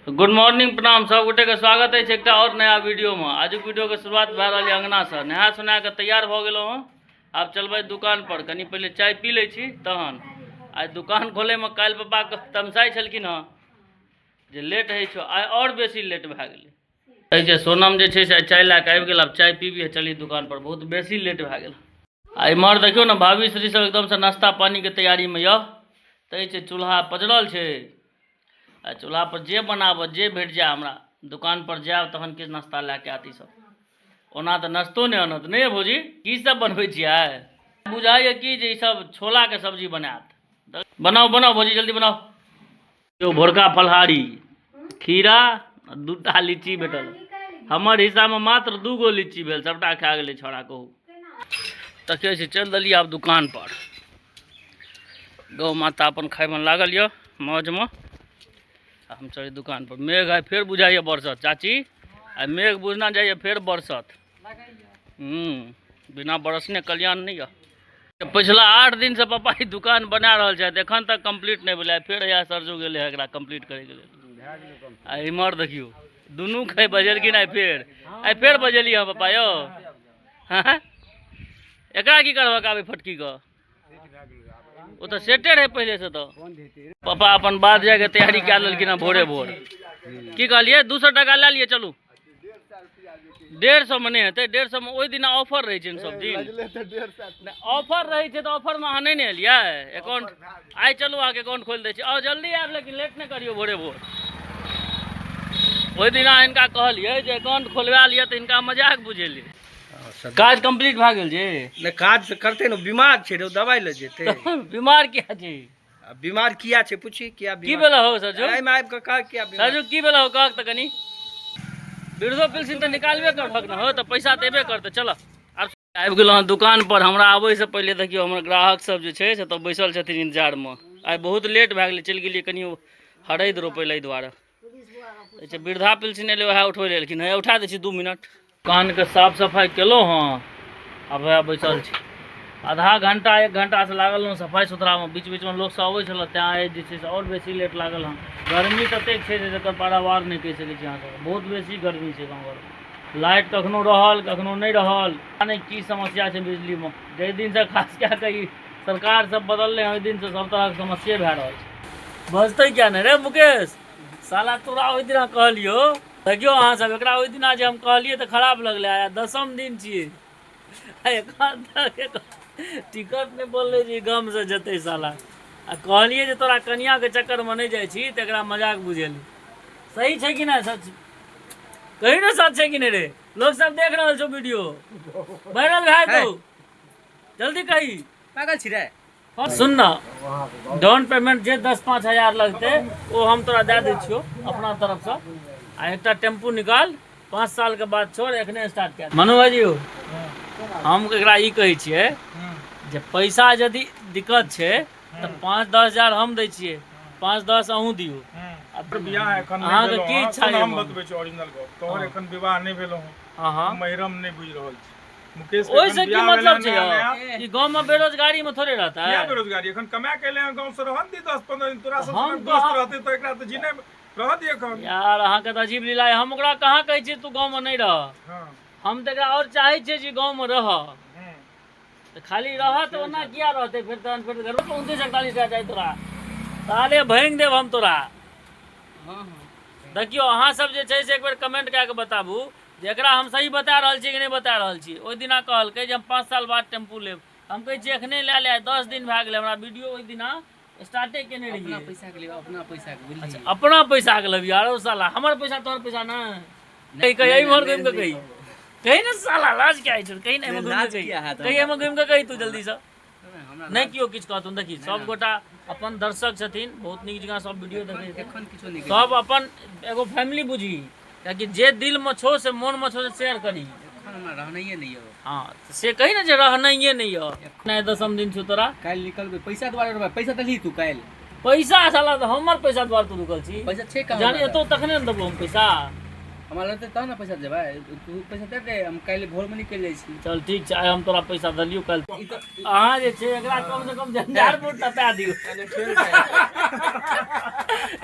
Good morning, प्रणाम सब गोटे के स्वागत अछि एकटा और नया वीडियो में। आजुक वीडियो के शुरुआत भए रहल यऽ अंगना से। नहा सोना के तैयार भऽ गेलहुँ हँ, आब चलबै दुकान पर। कनी पहिले चाय पी लै छी तहन। आइ दुकान खोले में काल्हि पप्पा के तमसाइ छलखिन हँ जे लेट होइ छौ, आइ और बेसी लेट भए गेलै। कहै छै सोनम जे छै से आइ चाय लए कऽ आबि गेल, आब चाय पीबी चली दुकान पर, बहुत बेसी लेट भए गेल। आ इम्हर देखियौ ने भाभी श्री सब एकदमसँ नाश्ता पानीके तैयारीमे यऽ। तै छै चूल्हा पजरल छै, आ चूल्हा पर जे बनाबऽ जे भेट जाय, हमरा दुकान पर जायब तहन किछु नाश्ता लए कऽ आयत ई सब। ओना तऽ नाश्तो नहि आनत। नहि भौजी, की सब बनबै छियै आइ? बुझाइए कि जे ई सब छोलाके सब्जी बनायत। बनाउ बनाउ भौजी, जल्दी बनाउ। यौ भोरका फलहारी खीरा आ दूटा लीची भेटल। हमर हिस्सामे मात्र 2 गो लीची भेल, सबटा खा गेलै छौड़ा। कहू तऽ कहै छै चलि देलियै आब दुकान पर। गौ माता अपन खायमे लागल यऽ मौजमे, आ हम चलै दुकान पर। मेघ आइ फेर बुझाइए बरसत चाची, आइ मेघ बुझना जाइए फेर बरसत। बिना बरसने कल्याण नहि यऽ। पिछला 8 दिन से पापा ई दुकान बना रहल छथि, एखन तक कम्प्लीट नहि भेलै। फेर इएह सरजो गेलै है एकरा कम्प्लीट करैके लेल। आ इम्हर देखियौ दुनू खाइ बजेलखिन आइ फेर, आइ फेर बजेलियै हँ पापा यौ। हँ एकरा की करबक आबै फटकी कऽ, ओ तऽ सेटे रहै पहिले से। तऽ पापा अपन बाध जायके तैयारी कए लेलखिन हँ भोरे भोर। की कहलियै? 200 टाका लए लिअ, चलू। 150 मे नहि हेतै, 150 मे ओहि दिना ऑफर रहै छै ने, सब दिन ऑफर रहै छै, तऽ ऑफरमे अहाँ नहि ने एलियै। अकाउंट आइ चलू अहाँके अकाउंट खोलि दै छी। आउ जल्दी आयब, लेकिन लेट नहि करियौ भोरे भोर। ओहि दिना हिनका कहलियै जे अकाउंट खोलवा लिअ, तऽ हिनका मजाक बुझेलियै। काज कम्प्लीट भए गेल जे नहि काज तऽ करतै ने, बीमार छै रे, दवाइ लऽ जेतै। बीमार किया छै? आ बीमार किया छै पूछी, किया की भेल हो सरजू? एहिमे आबि कऽ कह किया बीमार? सरजू की भेल हो कहक तऽ कनी। वृद्धो पेंशन तऽ निकालबे करबक ने हो, तऽ पैसा तऽ एबे करतै। चल आब आबि गेलहुँ हँ दुकान पर। हमरा आबैसँ पहिले देखियौ हमर ग्राहक सब जे छै से तऽ बैसल छथिन इंतजारमे। आइ बहुत लेट भए गेलै, चलि गेलियै कनि हरैद रोपै लए, एहि दुआरे। अच्छा वृद्धा पेंशन एलै वएह उठबै लए एलखिन हँ, उठा दै छी 2 मिनट। दुकानके साफ सफाइ केलहुँ हँ, आब वएह बैसल छी। आधा घंटा 1 घंटासँ लागल रहौँ सफाइ सुथरामे, बीच बीचमे लोकसब अबै छलै, तैँ आइ जे छै से आओर बेसी लेट लागल हँ। गर्मी ततेक छै जे जकर पारावार नहि कहि सकै छी अहाँसब, बहुत बेसी गर्मी छै गाँव घरमे। लाइट कखनो रहल कखनो नहि रहल, पता नहि की समस्या छै बिजलीमे। जाहि दिनसँ खास कए कऽ ई सरकार सब बदललै हँ ओहि दिनसँ सब तरहक समस्ये भए रहल छै। बजतै किया नहि रे मुकेश साला, तोरा ओहि दिना कहलियौ। देखियौ अहाँ सब एकरा ओहि दिना जे हम कहलियै तऽ खराब लगलै। आइ 10म दिन छियै, एखन तक टिकट नहि बोललै जे गामसँ जेतै साला। आ कहलियै जे तोरा कनियाके चक्करमे नहि जाइ छी, तऽ एकरा मजाक बुझेली। सही छै कि नहि? सच कही ने, सच छै कि नहि रे? लोक सब देख रहल छौ, वीडियो वायरल भए जेतौ, जल्दी कही। पागल छी रे? सुन ना, डाउन पेमेंट जे 10-5 हजार लगतै ओ हम तोरा दए दै छियौ अपना तरफसँ। आ एकटा टेम्पू निकाल, 5 साल के बाद छोड़, एखने स्टार्ट कए। मनु भाईजी यौ, हम एकरा ई कहै छियै जे पैसा यदि दिक्कत छै तऽ 5-10 हजार हम दै छियै, 5-10 अहूँ दियौ। बियाह एखन नहि अहाँके भेलौ की हँ। इच्छा सुन, यऽ हम मन? बतबै छी ओरिजिनल गप। तोहर एखन विवाह नहि भेलौ हँ, हँ हँ तू महिरम नहि बुझि रहल छी। मुकेश के ओहिसँ एखन की बियाह भेलै मतलब हँ छै नया यौ? नया। ई गाँवमे बेरोजगारी मे थोड़े रहता किया है? बेरोजगारी? एखन कमा के एलै हँ गाँव से, रहन दी 10-15 दिन। तोरा सब हम सनक दोस्त कहाँ- रहतै तऽ एकरा तऽ जीने रह दी एखन। यार अहाँके तऽ अजीब लीला है। हम ओकरा कहाँ कहै छियै तू गाँवमे नहि रह। हम तऽ एकरा आओर चाहै छियै जे गाँवमे रह। तऽ खाली रह तऽ ओना किया रहतै फेर? तहन फेर घरमे 29-41 हजार चाही तोरा, ताले भाङि देब हम तोरा। देखियौ अहाँ सब जे छै से एक बेर कमेंट कए कऽ बताबू जे एकरा हम सही बता रहल छी कि नहि बता रहल छी। ओहि दिना कहलकै जे हम 5 साल बाद टेम्पू लेब। हम कहै छियै एखने लए ले, 10 दिन भए गेलै। हमरा वीडियो ओहि दिना स्टार्टे केने अपना रहियै। पैसा के लेब, अपना पैसा के, बुझलियै? अच्छा अपना पैसा के लेबही? आरो साला हमर पैसा तोहर पैसा नहि। कही कही, एहि घुमि कऽ कही, कही ने साला, लाज क्या छै? कही ने, एहिमे घुमि कऽ लाज कही। किया हैत? कही, एहिमे घुमि कऽ कही तू जल्दीसँ। हमरा नहि केओ किछु कहथुन। देखी सब गोटा अपन दर्शक छथिन, बहुत नीक जकाँ सब वीडियो देखै छथिन। एखन किछो नहि। सब अपन एगो फैमिली बुझी, कियाकि जे दिलमे छौ से मोनमे छौ से शेयर करी। एखन हमरा रहनाइए नहि यऽ। हँ तऽ से कही ने जे रहनाइए नहि यऽ। नहि 10म दिन छौ तोरा। काल्हि निकलबै, पैसा दुआरे रुकबै। पैसा देलही तू काल्हि? पैसा साला तऽ हमर पैसा दुआरे तू रुकल छी? पैसा छै कहाँ? जानी एतौ तखने ने देबौ हम पैसा। हमरा लगतै तहन ने पैसा देबै। तू पैसा दे दे, हम काल्हि भोरमे निकलि जाइ छी। चल ठीक छै, आइ हम तोरा पैसा देलियौ, काल्हि अहाँ जे छै एकरा कम से कम झंझारपुर टपा दियौ।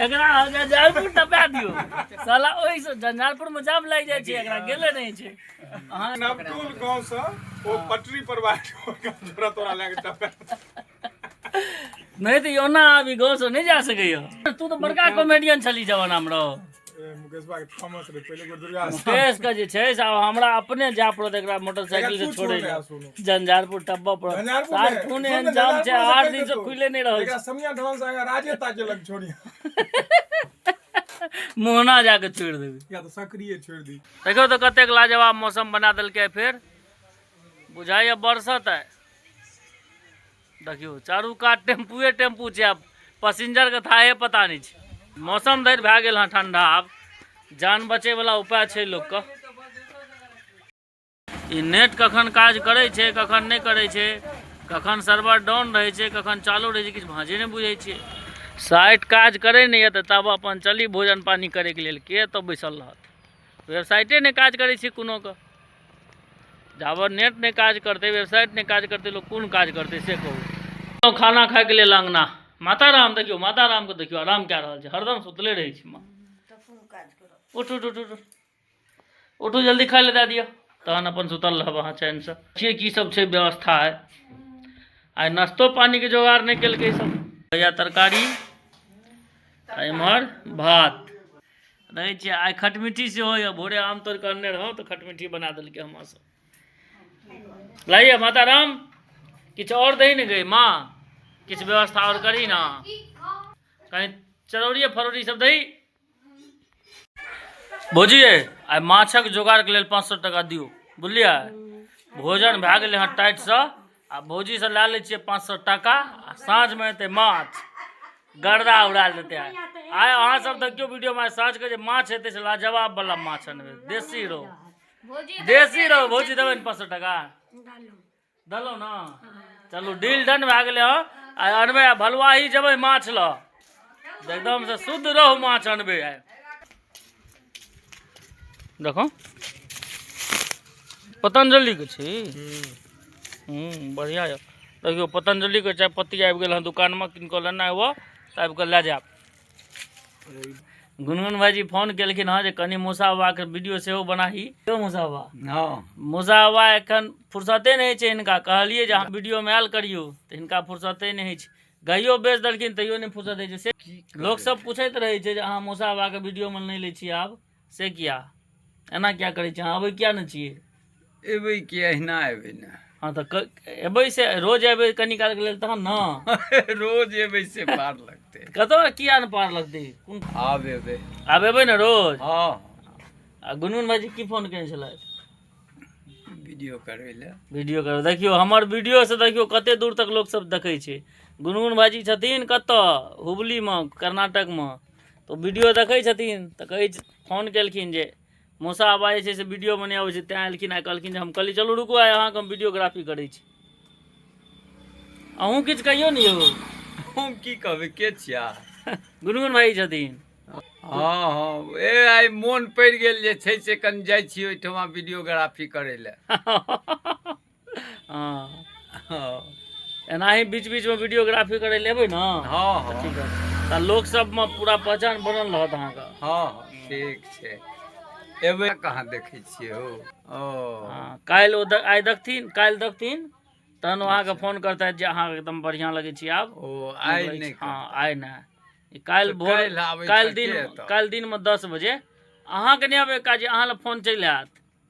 एकरा झंझारपुर टपा दियौ साला ओहिसँ झंझारपुरमे जाम लागि जाइ छै, एकरा गेले नहि छै। अहाँ नवटोल गाँव से ओ पटरी पर बाट जोड़ा तोरा लए के टपा। नहि तऽ ओना आब ई गाँवसँ नहि जा सकैया। तू तऽ बड़का कॉमेडियन छली जमानामे रहो। मुकेश बा के थॉमस रे पहिले गोर दुर्गा मुकेश के जे छै से आब हमरा अपने जाय पड़त एकरा मोटरसाइकिल से छोड़े झंझारपुर टप्पा पड़त। सार कोन एहन जाम छै, 8 दिन से खुले नहि रहल छै। समिया ढाल से आगा राजे ताके लग छोड़ी मोहना जाके छोड़ि देबै या तऽ सक्रिय छोड़ि दी। देखियौ तऽ कतेक लाजवाब मौसम बना देलकै, फेर बुझाइया बरसत है। देखियौ चारू कात टेम्पुए टेम्पू छै, आब पसिंजरके थाहे पता नहि छै। मौसम धरि भए गेल हँ ठंडा, आब जान बचैवला उपाय छै लोकके। ई नेट कखन काज करै छै, कखन नहि करै छै, कखन सर्वर डाउन रहै छै, कखन चालू रहै छै, किछु भाँजे नहि बुझै छियै। साइट काज करै नहि यऽ तऽ तब अपन चली भोजन पानि करैके लेल, के एतऽ बैसल रहत? वेबसाइटे नहि काज करै छै कोनोके। जाबत नेट नहि काज करतै, वेबसाइट नहि काज करतै, लोक कोन काज करतै से कहू। खाना खाइके लेल अङ्गना माता राम देखियौ, माता रामके देखियौ आराम कए रहल छै, हरदम सुतले रहै छै माँ। उठ उठ उठ उठ उठू, जल्दी खाइ लए दए दिअ, तहन अपन सुतल रहब अहाँ चैनसँ। छियै की सब छै व्यवस्था है। आइ नाश्तो पानीके जोगाड़ नहि केलकै सब। भैया तरकारी आ एम्हर भात रहै छियै। आइ खटमिट्ठी सेहो यऽ, भोरे आम तोड़ि कऽ अनने रहौं तऽ खटमिट्ठी बना देलकै हमरा सब। लाइए माता राम, किछु आओर दही ने गई माँ, किछु व्यवस्था आओर करी ना, कहीं चरौड़िए फरौड़ी सब दही। भौजी आइ माछक जोगाड़के लेल 500 टाका दियौ, बुझलियै? भोजन भए गेलै हँ टाइटसँ, आ भौजीसँ लए लै छियै 500 टाका, आ साँझमे एतै माछ गर्दा उड़ा देतै। आइ आइ अहाँ सब देखियौ वीडियोमे, आइ साँझके जे माछ हेतै से लाजवाब वाला माछ अनबै, देसी रहु, देसी रहु। भौजी देबै ने 500 टाका? देलहुँ ने? चलू डील डन भए गेलै हँ। आइ अनबै, आ भलुआही जेबै माछ लऽ, एकदम से शुद्ध रहु माछ अनबै आइ। देखो पतंजलि के छी, बढ़िया यऽ। देखियौ पतंजलि के चाय पत्ती आबि गेल हँ दुकानमे, किनको लेनाइ हुअ तऽ आबि कऽ लए जायब। गुनगुन भाईजी फोन केलखिन हँ जे कनि मौसा बाबाके वीडियो सेहो बनाही। यौ मौसा बाबा, हँ मौसा बाबा एखन फुर्सते नहि छै हिनका, कहलियै जे अहाँ वीडियोमे आयल करियौ तऽ हिनका फुर्सते नहि होइ छै। गाइयो बेच देलखिन तैयो नहि फुर्सत होइ छै। से लोक सब पूछैत रहै छै जे अहाँ मौसा बाबाके वीडियोमे नहि लै छियै आब, से किया एना किया करै छियै, अहाँ अबै किया नहि छियै? एबै कि अहिना एबै ने। हँ तऽ एबै से रोज एबै कनी कालके लेल तहन ने। रोज एबै से पार लगतै। कतऽ किया ने पार लगतै? कोन आब एबै, आब एबै ने रोज? हँ। आ गुनगुन भाईजी की फोन केने छलथि? वीडियो करबै लए। वीडियो करबै। देखियौ हमर वीडियो से देखियौ कते दूर तक लोक सब देखै छै। गुनगुन भाईजी छथिन कतऽ? हुबलीमे, कर्नाटकमे। तऽ वीडियो देखै छथिन तऽ कहै फोन केलखिन जे मौसा बाबा जे छै से वीडियोमे नहि अबै छै, तैँ एलखिन आ कहलखिन जे हम कहलियै चलू रुकू आइ अहाँके हम वीडियोग्राफी करै छी। अहूँ किछु कहियौ ने यौ। हम की कहबै, के छिया? गुनगुन भाई छथिन। हँ हँ, ए आइ मोन पड़ि गेल जे छै से कनि जाइ छी ओहिठमा वीडियोग्राफी करै लए। हँ हँ एनाही बीच बीचमे वीडियोग्राफी करै लए एबै ने? हँ हँ ठीक है, तऽ लोक सबमे पूरा पहचान बनल रहत अहाँके। हँ हँ ठीक छै, एबै। कहाँ देखै छियै हो? ओ हँ, काल्हि ओ आइ देखथिन, काल्हि देखथिन तहन ओ अहाँके फोन करतथि जे अहाँ एकदम बढ़िआँ लगै छी आब। ओ आइ नहि? हँ आइ नहि, काल्हि तऽ भोर, काल्हि आबै काल्हि छथि दिन, एतऽ? काल्हि दिनमे 10 बजे अहाँके नहि आबै काज, अहाँ लग फोन चलि आयत।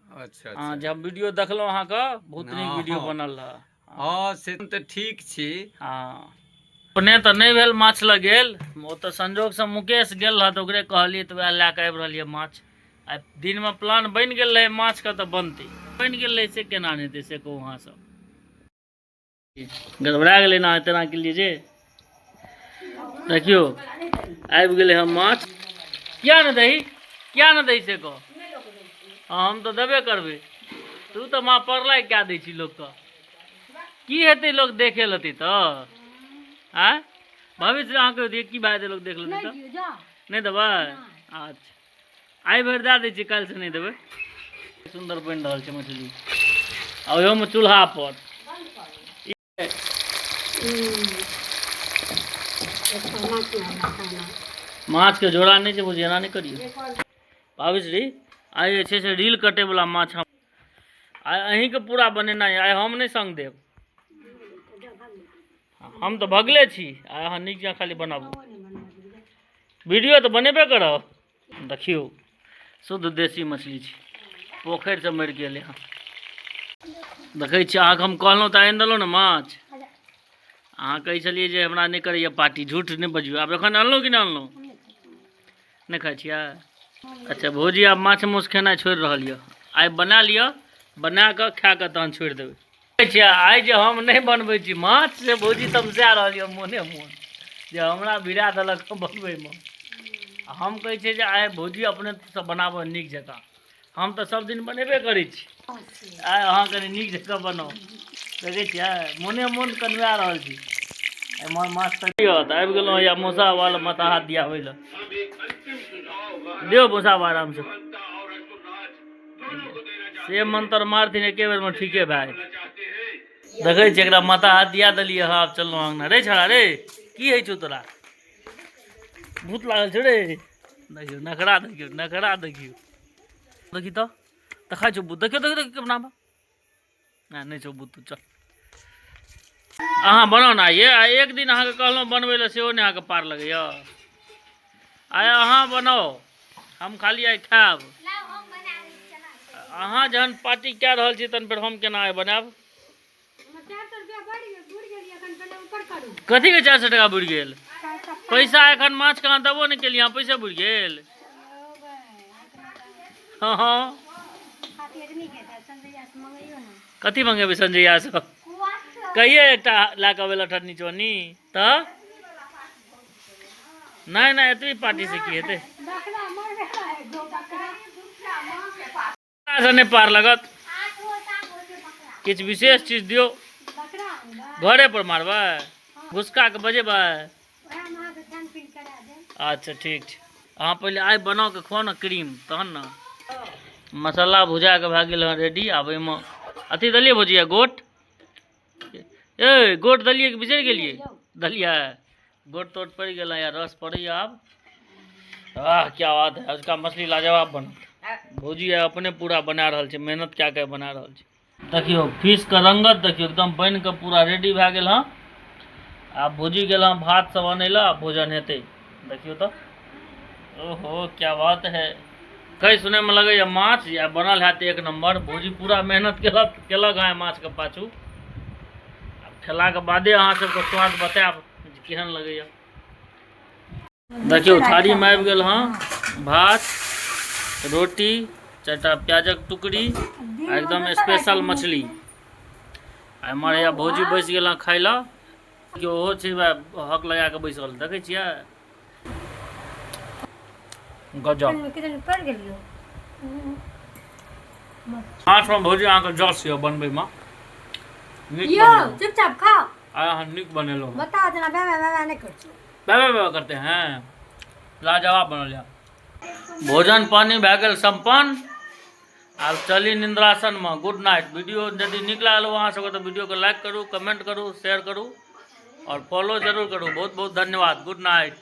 अच्छा हँ अच्छा, जे हम वीडियो देखलहुँ अहाँके, बहुत नीक वीडियो हँ। बनल रहए। हँ से तऽ ठीक छी। हँ अपने तऽ नहि भेल माछ लग गेल, ओ तऽ संजोगसँ मुकेश गेल रहए तऽ ओकरे कहलियै तऽ वएह लए कऽ आबि रहल यऽ माछ। आइ दिनमे प्लान बनि गेल रहै माछके तऽ बनतै, बनि गेल रहै से केना नहि हेतै से कहू अहाँ सब। गड़बड़ा गेलै ने तेना के लिए जे देखियौ आबि गेलै हम माछ। किया ने दही, किया ने दही से कह? हँ हम तऽ देबे करबै, तू तऽ माँ पड़लाइ कए दै छी लोकके, की हेतै लोक देखे लेतै तऽ? आँय भविष्य अहाँके दियै की भए जेतै लोक देख लेतै तऽ? नहि देबै? अच्छा आइ भरि दए दै छियै, काल्हिसँ नहि देबै। सुन्दर बनि रहल छै मछली, आ ओहोमे चूल्हा पर। माछके जोड़ा नहि छै बुझिए, एना नहि करियौ। भाविश्री, आइ जे छै से रील कटैवला माछ हम आइ अहीँके पूरा बनेनाइ, आइ हम नहि सङ्ग देब। हम तऽ भगले छी, आइ अहाँ नीक जकाँ खाली बनाबू, वीडियो तऽ बनेबे करब। देखियौ, शुद्ध देसी मछली छै, पोखरिसँ मरि गेलै हँ। देखै छी अहाँके हम कहलहुँ तऽ आनि देलहुँ ने माछ। अहाँ कहै छलियै जे हमरा नहि करैए पार्टी, झूठ नहि बजियौ। आब एखन अनलहुँ कि नहि अनलहुँ? नहि खाइ छियै? अच्छा भौजी आब माछ मासु खेनाइ छोड़ि रहल यऽ। आइ बना लिअ, बना कऽ खा कऽ तहन छोड़ि देबै। देखै छियै आइ जे हम नहि बनबै छी माछ, से भौजी तमसा रहल यऽ मोने मोन जे हमरा भिड़ा देलक बनबैमे। आ हम कहै छियै जे आइ भौजी अपनेसँ बनाबऽ नीक जकाँ, हम तऽ सब दिन बनेबे करै छी, आइ अहाँ कनि नीक जकाँ बनाउ। देखै छियै मोने मोन कनवा रहल छी। एम्हर माछ तऽ तऽ आबि गेलहुँ या मौसा वाला माथा हाथ दियाबै लए। दियौ मौसा आरामसँ, से मंत्र मारथिन एके बेरमे ठीके भए जेतै। देखै छियै एकरा माथा हाथ दिया देलियै हँ। आब चललहुँ अङ्गना। रे छड़ा रे, की होइ छौ तोरा? भूत लागल छौ रे? देखियौ नखरा, देखियौ नखरा, देखियौ, देखी तऽ देखा छौ भूत। देखियौ देखियौ देखियौ बनाबऽ। नहि नहि छौ भूत, तू चल। अहाँ बनाउ ने ये। आइ एक दिन अहाँके कहलहुँ बनबै लए, सेहो नहि अहाँके पार लगैए। आइ अहाँ बनाउ, हम खाली आइ खायब। अहाँ जहन पार्टी कए रहल छी तहन फेर हम केना आइ बनायब? कथीके 400 टाका बुड़ि गेल पैसा? एखन माछ कहाँ देबो नहि केलियै, अहाँ पैसा बुड़ि गेल। हँ हँ, कथी मंगेबै संजय से? कहिए एकटा लए कऽ अबै लए ठन्नी चोनी तऽ नहि नहि, एतबी पार्टी से की हेतै? से नहि पार लगत। किछु विशेष चीज दियौ। घरे पर मारबै, घुसका के बजेबै। अच्छा ठीक छै, अहाँ पहिले आइ बनाउ के खुआउ ने क्रीम, तहन ने। मसाला भुजा के भए गेल हँ रेडी। आब एहिमे अथी देलियै भुजिया गोट। ए गोट देलियै कि बिसरि गेलियै? देलियै गोट तोट पड़ि गेल या रस पड़ैया आब। आह क्या बात है, अजुका मछली लाजवाब बनल। भौजी आइ अपने पूरा बना रहल छै, मेहनत कए कऽ बना रहल छै। देखियौ फिशके रंगत देखियौ, एकदम बनि कऽ पूरा रेडी भए गेल हँ। आब भौजी गेल हँ भात सब अनै लए, आब भोजन हेतै। देखियौ तऽ ओहो क्या बात है। कहै सुनैमे लगैए माछ या बनल हैत एक नम्बर। भौजी पूरा मेहनत केलक केलक हँ माछके पाछू। आब खेलाके बादे अहाँ सबके स्वाद बतायब जे केहन लगैए। देखियौ थारीमे आबि गेल हँ भात, रोटी, चारिटा प्याजक टुकड़ी आ एकदम स्पेशल मछली। आ एम्हर हैया भौजी बैस गेल हँ खाय लए। देखियौ ओहो छै हक लगा कऽ बैसल, देखै छियै गजब। माछमे भौजी अहाँके जस यऽ बनबैमे। नीक यौ बनेलहुँ। चुपचाप खाओ। आइ अहाँ नीक बनेलहुँ। बताओ जेना बे बे बे नहि करै छी। बे बे बे करते हैं। लाजवाब बनल यऽ। भोजन पानी भए गेल सम्पन्न, आब चली निन्द्रासनमे। Good night. वीडियो यदि नीक लागल हो अहाँ सबके तऽ वीडियोके लाइक करू, कमेंट करू, शेयर करू और फॉलो जरूर करू। बहुत बहुत धन्यवाद। Good night.